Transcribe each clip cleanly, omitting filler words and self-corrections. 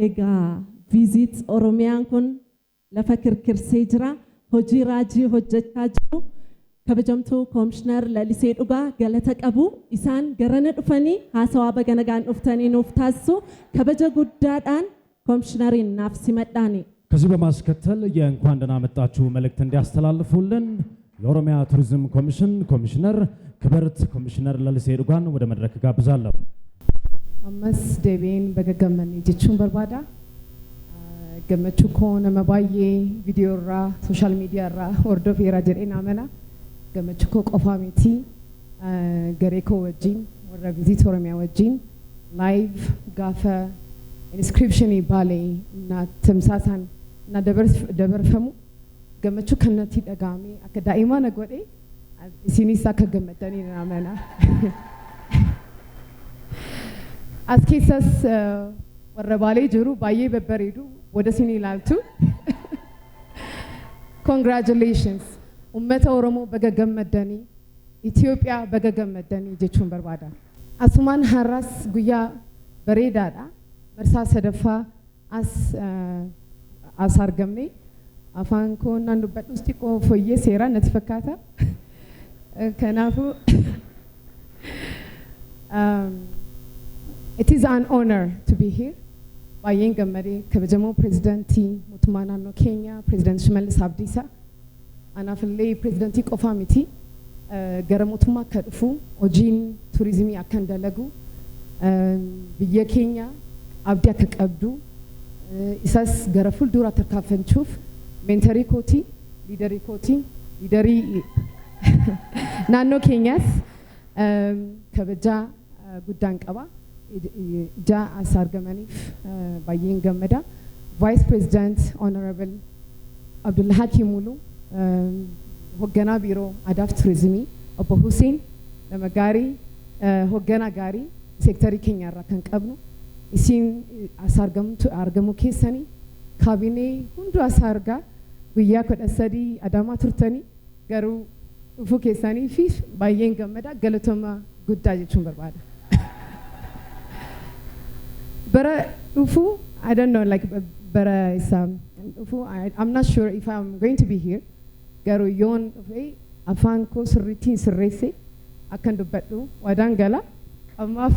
Egaa Visit Oromiyaan kun lafa kirkirsee jira. Hojii raajii hojjechaa jiru. Kabajamtuu Koomishinar Lalisee Dhugaa galata qabu. Isaan garana dhufanii haasawaa baga nagaan dhuftanii nuuf taasisu. Kabaja guddaadhaan koomishinariin naaf simadhaani. ከዚህ በማስከተል የእንኳን ደህና መጣችሁ መልእክት እንዲያስተላልፉልን የኦሮሚያ ቱሪዝም ኮሚሽን ኮሚሽነር ክብርት ኮሚሽነር ለሊሴ ዱጋን ወደ መድረክ ጋብዛለሁ። Ammas deebiin baga gammanne jechuun barbaada. Gammachuu koo nama baay'ee viidiyoo irraa, social media irraa hordofeera jedheen amana. Gammachuu koo qofaa miti, garee koo wajjin, warra Visit Oromiyaa wajjin live gaafa inscriptionii Baalee na tamsaasaan na dabarfamu gammachuu kanatti dhaga'ame akka daa'imaa na godhe, isinis akka gammaddanii nan amana. As keessas warra Baalee jiru baay'ee babbareedu booda isin ilaaltu. Congratulations. Uummata Oromoo baga gammaddanii, Itoophiyaa baga gammaddanii jechuun barbaada. Asumaan har'as guyyaa bareedaadha. Marsaa sadaffaa as argamne, afaan koo naan dubbadhus xiqqoo fooyyee seeraa natti fakkaata. Kanaafuu it is an honor to be here. Baay'een gammadee, kabajamoo pirezidaantii mootummaa naannoo keenyaa, Pirezidaantii Shimallis Abdiisaa. Anaaf illee pirezidaantii qofaa miti. Gara mootummaa akka dhufu, hojiin turizimii akka hin dalagu, biyya keenya abdii akka qabdu, isas gara fuuldura tarkaanfachuuf mentorii kootii, leaderii kootii, leaderii naannoo keenyaas kabajaa guddaan qaba. Ija as argamaniif baay'een gammada. Vice President Honorable Abdullahi Mulu, hoogganaa biiroo aadaaf turizimii Obbo Hussein, nama gaarii, hoogganaa gaarii seektarii keenyarraa kan qabnu, isin as argamuu keessanii, kaabinee hunduu as argaa, guyyaa 13 Adaamaa turtanii garuu dhufuu keessanii fi baay'een gammada, galatoma guddaa jechuun barbaada. Bara dhufu, I don't know, like bara isa dhufu, I'm not sure if I'm going to be here. Garuu yoon dhufe afaan koo sirriittiin sirreesse akkan dubbadhu waadaan gala. Ammaaf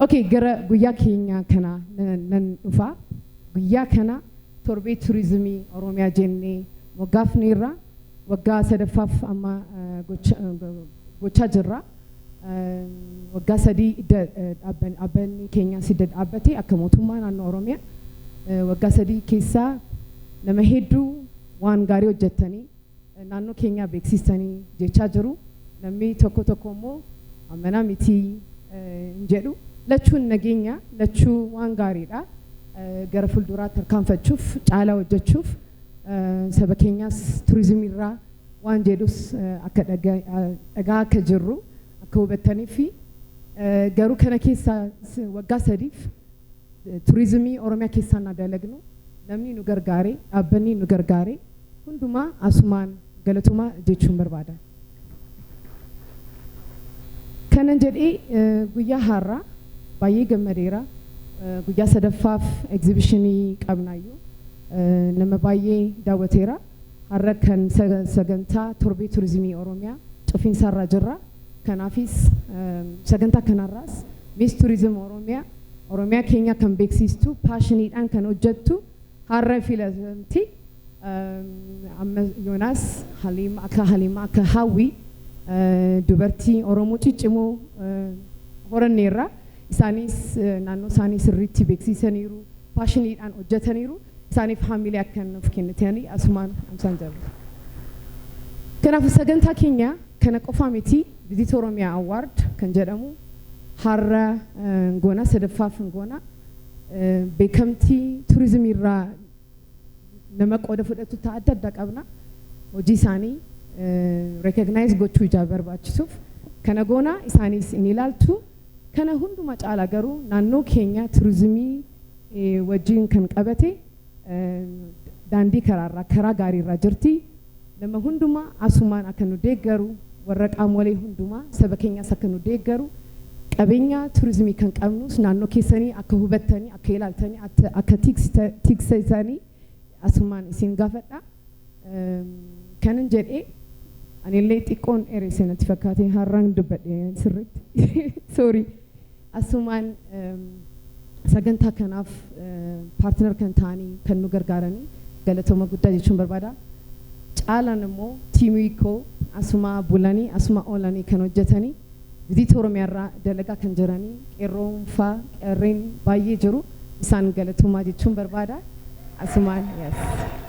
okay, gara guyyaa keenya kana nan dhufa. Guyyaa kana torbee turizimii Oromiyaa jennee moggaafneerra, waggaa sadaffaaf amma gochaa jirra. Waggaa 3 dhaabbanni keenyas hidda dhaabbate akka mootummaa naannoo Oromiyaa. Waggaa 3 keessaa nama hedduu waan gaarii hojjettanii naannoo keenyaa beeksistanii jechaa jiru. Namni tokko tokko immoo amanaa miti hin jedhu. Lachuun nageenya, lachuu waan gaariidha. Gara fuulduraatti tarkaanfachuuf, caalaa hojjechuuf, saba keenyaas turizimiirraa waan jedhus akka dhagaa akka jirru akka hubattanii fi garuu kana keessa waggaa 3f turizimii Oromiyaa keessaa na dalagnu, namni nu gargaare, dhaabbanni nu gargaare hundumaa asumaan galatumaa jechuun barbaada. Kanan jedhee, guyyaa har'aa baay'ee gammadeera. Guyyaa sadaffaaf egzibishinii qabnaayyuu nama baay'ee daawwateera. Har'a kan sagantaa torbee turizimii Oromiyaa cufiinsarra jirra. Kanaafis sagantaa kanarraas Miss Tourism Oromiyaa, Oromiyaa keenya kan beeksistu, passioniidhaan kan hojjettu har'a filatamti. Amma Yoonaas Haliima akka Haliima akka Hawwi dubartii Oromoo ciccimoo horanneerra. Isaanis naannoo isaanii sirriitti beeksisaniiru, passioniidhaan hojjetaniiru. Isaaniif haamilee akka nuuf kennitanii asumaan amsaan jaalladha. Kanaafuu sagantaa keenya kana qofaa miti, Visit Oromiyaa Award kan jedhamu har'a goona, sadaffaaf goona. Beekamtii turizimii irraa nama qooda fudhatu ta'a adda addaa qabna. Hojii isaanii recognize gochuu ijaa barbaachisuuf kana goona, isaanis in ilaaltu. Kana hunduma caala garuu naannoo keenya turizimii wajjin kan qabate daandii karaarraa karaa gaariirra jirti. Nama hundumaa asumaan akka nu deeggaru, warra qaamolee hundumaa saba keenyas akka nu deeggaru, Qabeenya turizimii kan qabnus naannoo keessanii akka hubattanii, akka ilaaltanii, akka tiksitanii asumaan isin gaafadha. Kanan jedhee anillee xiqqoon dheeresse natti fakkaate, har'aan dubbadhe sirriitti. Sorry. Asumaan sagantaa kanaaf partner kan ta'anii kan nu gargaaranii galatooma guddaa jechuun barbaada. Caalaan immoo tiimii koo asuma bulanii asuma oolanii kan hojjetanii, Visit Oromiyaarraa dalagaa kan jiranii, qeerroon faa qeerreen baay'ee jiru, isaan galatoomaa jechuun barbaada. Asumaan, yes.